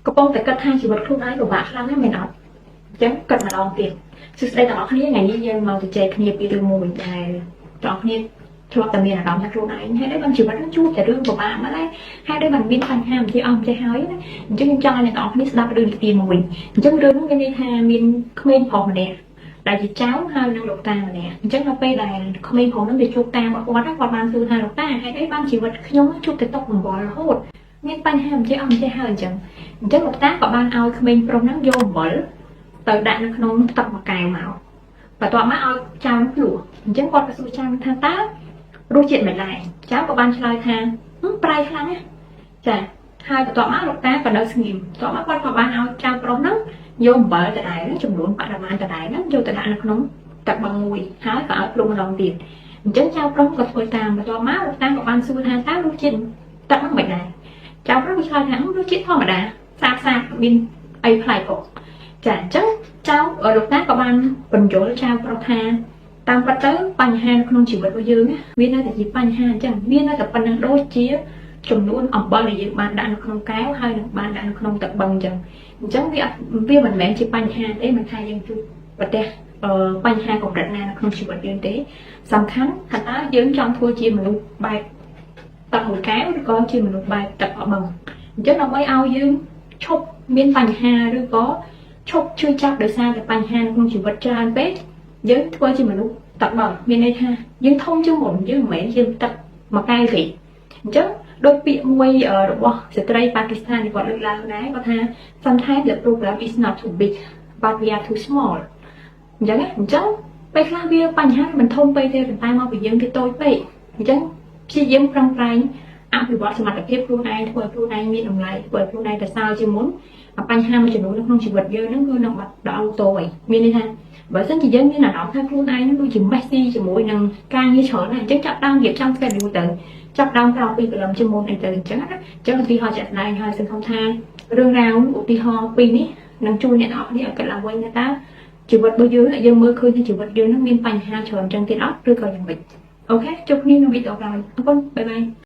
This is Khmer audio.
កំពុងតែគិតថាជីវិតខ្លួនឯងពិបាកខ្លាំងណាស់មែនអត់អញ្ចឹងគិតម្ដងទៀតសួស្តីទាំងអស់គ្នាថ្ងៃនេះយើងមកជជែកគ្នាពីរឿងមួយដែលទាំងអស់គ្នាធ្លាប់តែមានអារម្មណ៍ថាខ្លួនឯងហើយដូចបានជីវិតនឹងជួបតែរឿងពិបាកម្ល៉េះហើយដូចបានមានបញ្ហាមិនចេះអស់មិនចេះហើយណាអញ្ចឹងខ្ញុំចង់ឲ្យអ្នកទាំងអស់គ្នាស្ដាប់រឿងនិទានមួយអញ្ចឹងរឿងនោះមានន័យថាមានក្មេងប្រុសម្នាក់ដែលជាចៅហើយនឹងលោកតាម្នាក់អញ្ចឹងដល់ពេលដែលក្មេងប្រុសហ្នឹងទៅជួបតារបស់គាត់គាត់បានសួរថាលោកតាហេតុអីបានជីវិតខ្ញុំជួបតែទុក្ខលំបាករហូតមានបញ្ហាមិនចេះអស់មិនចេះហើយអញ្ចឹងអញ្ចឹងលោកតាក៏បានឲ្យក្មេងប្រុសហ្នឹងយកអំបិលទៅដាក់នៅក្នុងទឹកមួយកែវមកបន្ទាប់មកឲ្យចៅភ្លោះអញ្ចឹងគាត់ក៏សួរចៅថាតើរសជាតិមិនដែរចៅក៏បានឆ្លើយថាប្រៃខ្លាំងណាស់ចាហើយបន្ទាប់មកលោកតាក៏នៅស្ងៀមបន្ទាប់មកគាត់ក៏បានឲ្យចៅប្រុសហ្នឹងយកអំបិលដដែលចំនួនបរិមាណដដែលហ្នឹងយកទៅដាក់នៅក្នុងទឹកបឹងមួយហើយក៏ឲ្យភ្លុកម្ដងទៀតអញ្ចឹងចៅប្រុសក៏ធ្វើតាមបន្ទាប់មកលោកតាក៏បានសួរថាតើរសជាតិទឹកហ្នឹងមិនដែរចៅប្រុសក៏ឆ្លើយថារសជាតិធម្មតាសាបសាបមានអីប្លែកផងចាអញ្ចឹងចៅលោកតាក៏បានពន្យល់ចៅប្រុសថាតាមពិតទៅបញ្ហានៅក្នុងជីវិតរបស់យើងវានៅតែជាបញ្ហាអញ្ចឹងវានៅតែប៉ុណ្្នឹងដូចជាចំនួនអំបិលដែលយើងបានដាក់នៅក្នុងកែវហើយនឹងបានដាក់នៅក្នុងទឹកបឹងអញ្ចឹងអញ្ចឹងវាអត់វាមិនមែនជាបញ្ហាទេមិនថាយើងជួបប្រទះបញ្ហាកម្រិតណានៅក្នុងជីវិតយើងទេសំខាន់ថាតើយើងចង់ធ្វើជាមនុស្សបែបទឹកមួយកែវឬក៏ជាមនុស្សបែបទឹកបឹងអញ្ចឹងដើម្បីឲ្យយើងឈប់មានបញ្ហាឬក៏ឈប់ឈឺចាប់ដោយសារតែបញ្ហានៅក្នុងជីវិតច្រើនពេកយើងធ្វើជាមនុស្សទឹកបឹងមានន័យថាយើងធំជាងមុនយើងមិនមែនជាទឹកមួយកែវទេអញ្ចឹងដូចពាក្យមួយរបស់ស្ត្រីប៉ាគីស្ថានដែលគាត់លើកឡើងដែរគាត់ថា "Sometimes the problem is not too big, but we are too small." អញ្ចឹងអញ្ចឹងពេលខ្លះវាបញ្ហាមិនធំពេកទេប៉ុន្តែមកពីយើងវាតូចពេកអញ្ចឹងព្យាយាមប្រឹងប្រែងអភិវឌ្ឍសមត្ថភាពខ្លួនឯងធ្វើឲ្យខ្លួនឯងមានតម្លៃធ្វើឲ្យខ្លួនឯងប្រសើរជាងមុនបញ្ហាមួយចំនួននៅក្នុងជីវិតយើងហ្នឹងគឺនឹងបាត់ដល់អូតូឯងមានន័យថាបើសិនជាយើងមានអារម្មណ៍ថាខ្លួនឯងនឹងដូចជា messy ជាមួយនឹងការងារច្រើនណាស់អញ្ចឹងចាប់ដើមរៀបចំ schedule ទៅចាប់ដើមក្រោកពីព្រលឹមជាមុនអីទៅអញ្ចឹងណាអញ្ចឹងឧទាហរណ៍ជាក់ស្ដែងហើយសង្ឃឹមថារឿងរ៉ាវឧទាហរណ៍ពីរនេះនឹងជួយអ្នកទាំងអស់គ្នាឲ្យគិតឡើងវិញថាតើជីវិតរបស់យើងយើងមើលឃើញថាជីវិតយើងនឹងមានបញ្ហាច្រើនអញ្ចឹងទៀតអត់ឬក៏យ៉ាងម៉េច OK ជួបគ្នានៅវីដេអូក្រោយអរគុណ bye bye.